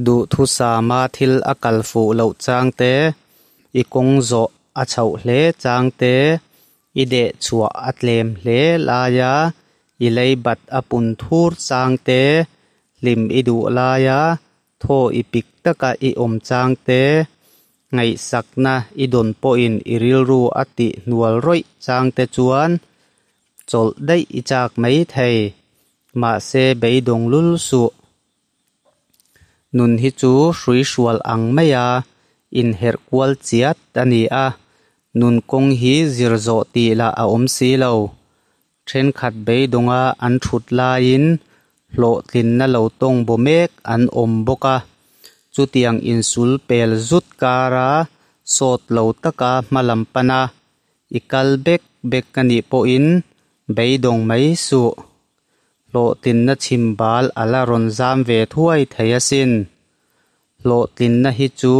Duhthusama thil a kal fuh loh chang te, i kawng zawh a chhoh hle chang te, i deh chhuah a tlem hle laia i leibat a pun thur chang te, hlim i duh laia thaw i pik taka i awm chang te, ngaihsakna i dawn pawhin i rilru a tih hnual rawih chang te chuan chawlh daih i chak mai thei. Mahse beidawng lul suh. Nun hi chu hrui hrual ang maia inherh kual chiat a ni a, nun kawng hi zir zawh tih lah a awm si lo. Thenkhat beidawnga an thut laiin hlawhtlinna lo tawng baw mek an awm bawk a, chutiang insul pel zut kara sawt lo taka hmalam pana i kal bek bek a nih pawhin beidawng mai suh. Hlawhtlinna chhim bal a la rawn zam ve thuai thei asin. Hlawhtlinna hi chu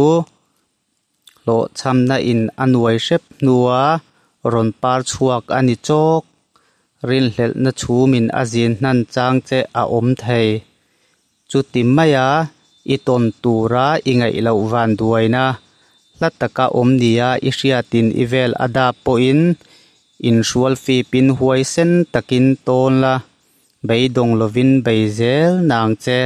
hlawhchhamna in a nuai hrep hnua rawn par chhuak a ni chawk. Rinhlelhna chhumin a zin hnan chang che a awm thei. Chuti maia i tawn tura i ngaih loh van duaina hla taka awm nia i hriatin i vel a dap pawhin inhrual fipin huaisen takin tawn la, beidawng lovin bei zel nang che.